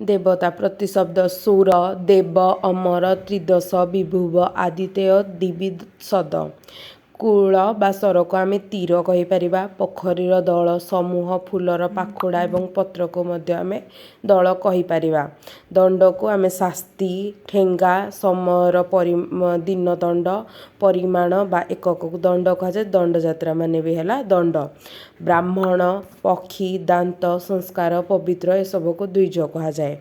ଦେବତା ପ୍ରତିଶବ୍ଦ ସୁର, ଦେବ, ଅମର, ତ୍ରିଦଶ, ବିଭୁବ, ଆଦିତେୟ, ଦିବିସଦ। କୂଳ ବା ସରକୁ ଆମେ ତୀର କହିପାରିବା। ପୋଖରୀର ଦଳ, ସମୂହ, ଫୁଲର ପାଖୁଡ଼ା ଏବଂ ପତ୍ରକୁ ମଧ୍ୟ ଆମେ ଦଳ କହିପାରିବା। ଦଣ୍ଡକୁ ଆମେ ଶାସ୍ତି, ଠେଙ୍ଗା, ସମୟର ଦିନଦଣ୍ଡ, ପରିମାଣ ବା ଏକକକୁ ଦଣ୍ଡ କୁହାଯାଏ। ଦଣ୍ଡଯାତ୍ରା ମାନେ ବି ହେଲା ଦଣ୍ଡ। ବ୍ରାହ୍ମଣ, ପକ୍ଷୀ, ଦାନ୍ତ, ସଂସ୍କାର, ପବିତ୍ର ଏସବୁକୁ ଦ୍ୱିଜ କୁହାଯାଏ।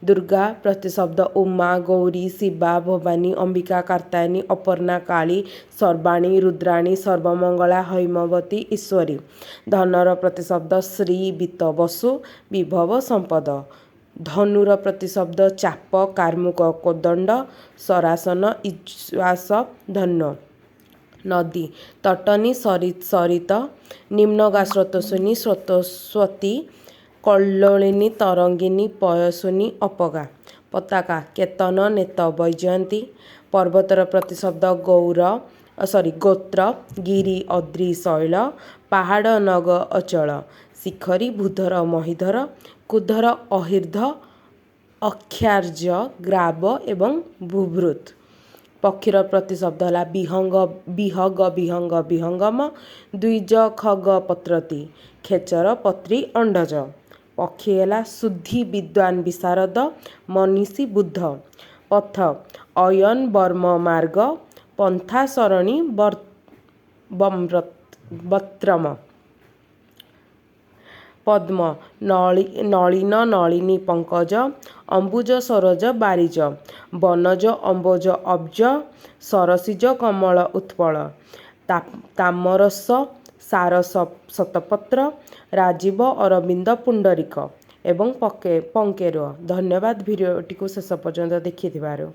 ଦୁର୍ଗା ପ୍ରତିଶବ୍ଦ ଉମା, ଗୌରୀ, ଶିବା, ଭବାନୀ, ଅମ୍ବିକା, କାର୍ତ୍ୟାୟନୀ, ଅପର୍ଣ୍ଣା, କାଳୀ, ସର୍ବାଣୀ, ରୁଦ୍ରାଣୀ, ସର୍ବମଙ୍ଗଳା, ହୈମବତୀ, ଈଶ୍ୱରୀ। ଧନର ପ୍ରତିଶବ୍ଦ ଶ୍ରୀ, ବିତ୍ତ, ବସୁ, ବିଭବ, ସମ୍ପଦ। ଧନୁର ପ୍ରତିଶବ୍ଦ ଚାପ, କାର୍ମୁକ, କୋଦଣ୍ଡ, ଶରାସନ, ଇଶ୍ୱାସ, ଧନ୍ୟ। ନଦୀ ତଟନୀ, ସରିତ, ନିମ୍ନଗା, ସ୍ରୋତସ୍ୱିନୀ, ସ୍ରୋତସ୍ୱତୀ, କଲ୍ଲୋଳିନୀ, ତରଙ୍ଗିନୀ, ପୟସ୍ୱିନୀ, ଅପଗା। ପତାକା କେତନ, ନେତ, ବୈଜୟନ୍ତୀ। ପର୍ବତର ପ୍ରତିଶବ୍ଦ ଗୌର ସରି ଗୋତ୍ର, ଗିରି, ଅଦ୍ରି, ଶୈଳ, ପାହାଡ଼, ନଗ, ଅଚଳ। ଶିଖରୀ, ଭୂଧର, ମହୀଧର, କୁଧର, ଅହିର୍ଦ୍ଧ, ଅକ୍ଷାର୍ଯ୍ୟ, ଗ୍ରାବ ଏବଂ ଭୂଭୃତ୍। ପକ୍ଷୀର ପ୍ରତିଶବ୍ଦ ହେଲା ବିହଙ୍ଗ, ବିହଗ, ବିହଙ୍ଗ, ବିହଙ୍ଗମ, ଦ୍ୱିଜ, ଖଗ, ପତ୍ରତି, ଖେଚର, ପତ୍ରୀ, ଅଣ୍ଡଜ। ପକ୍ଷୀ ହେଲା ଶୁଦ୍ଧି, ବିଦ୍ୱାନ, ବିଶାରଦ, ମନୀଷୀ, ବୁଦ୍ଧ। ପଥ ଅୟନ, ବର୍ମ, ମାର୍ଗ, ପନ୍ଥା, ସରଣୀ, ବତ୍ରମ। ପଦ୍ମ ନଳିନ, ନଳିନୀ, ପଙ୍କଜ, ଅମ୍ବୁଜ, ସରୋଜ, ବାରିଜ। ବନଜ, ଅମ୍ବୋଜ, ଅବ୍ଜ, ସରସିଜ, କମଳ, ଉତ୍ପଳ। ତାମରସ, ସାରସ, ଶତପତ୍ର, ରାଜୀବ, ଅରବିନ୍ଦ, ପୁଣ୍ଡରିକ ଏବଂ ପଙ୍କେରୁଅ। ଧନ୍ୟବାଦ ଭିଡ଼ିଓଟିକୁ ଶେଷ ପର୍ଯ୍ୟନ୍ତ ଦେଖିଥିବାରୁ।